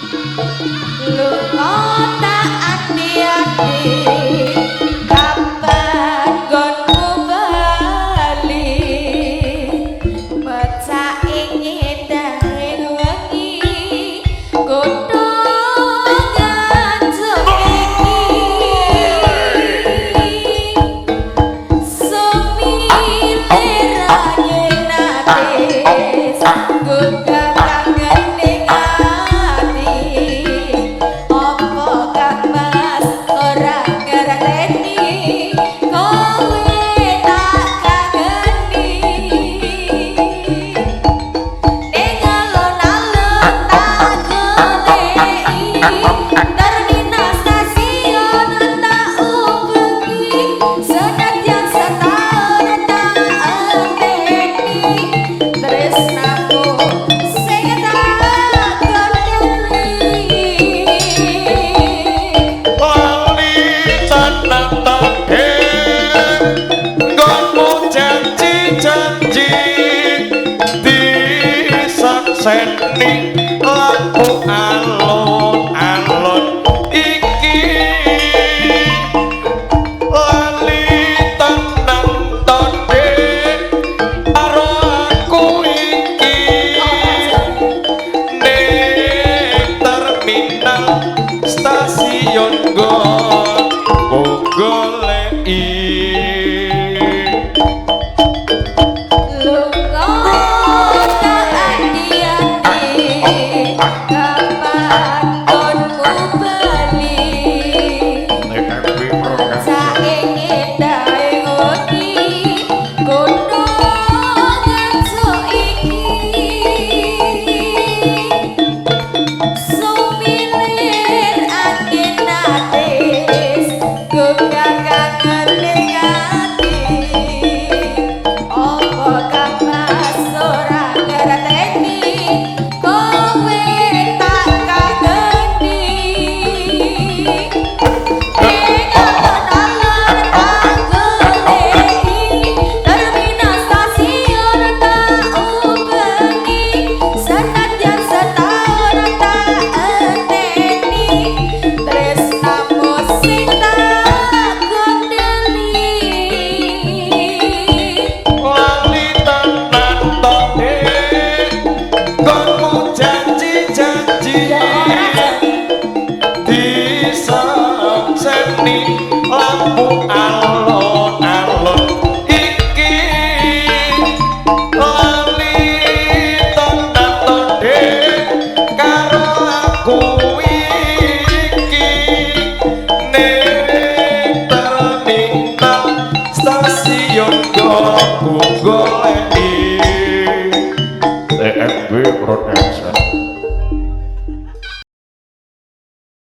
Lunga tak ati-ati, kapan nggonmu bali? Pecah ing daeng wengi, kutha Nganjuk iki. Sumilir angin atis, gugah kangen ning ati. Apa Kang Mas ora ngerteni, kowe tak kangeni? Ning alun-alun tak goleki, terminal stasiun tak ubengi, senadyan setahun tak enteni, tresnaku sing tak gondeli. Lali tenan to, nggonmu janji-janji disakseni lampu alun-alun iki. Lali tenan to, karo aku iki, ning terminal stasiun nggonku goleki. Lunga tak ati-ati, kapan nggonmu bali? Saiki daeng wengi, kutha Nganjuk iki. Sumilir angin atis, gugah kangen ning ati. Apa Kang Mas ora ngerteni, kowe tak kangeni? Ning alun-alun tak goleki, terminal stasiun tak ubengi, senadyan setahun tak enteni, tresnamu sing tak gondeli. Lali tenan to, nggonmu janji-janji disakseni lampu alun-alun iki. Lali tenan to, karo aku iki, ning terminal stasiun nggonku goleki. TMB Production.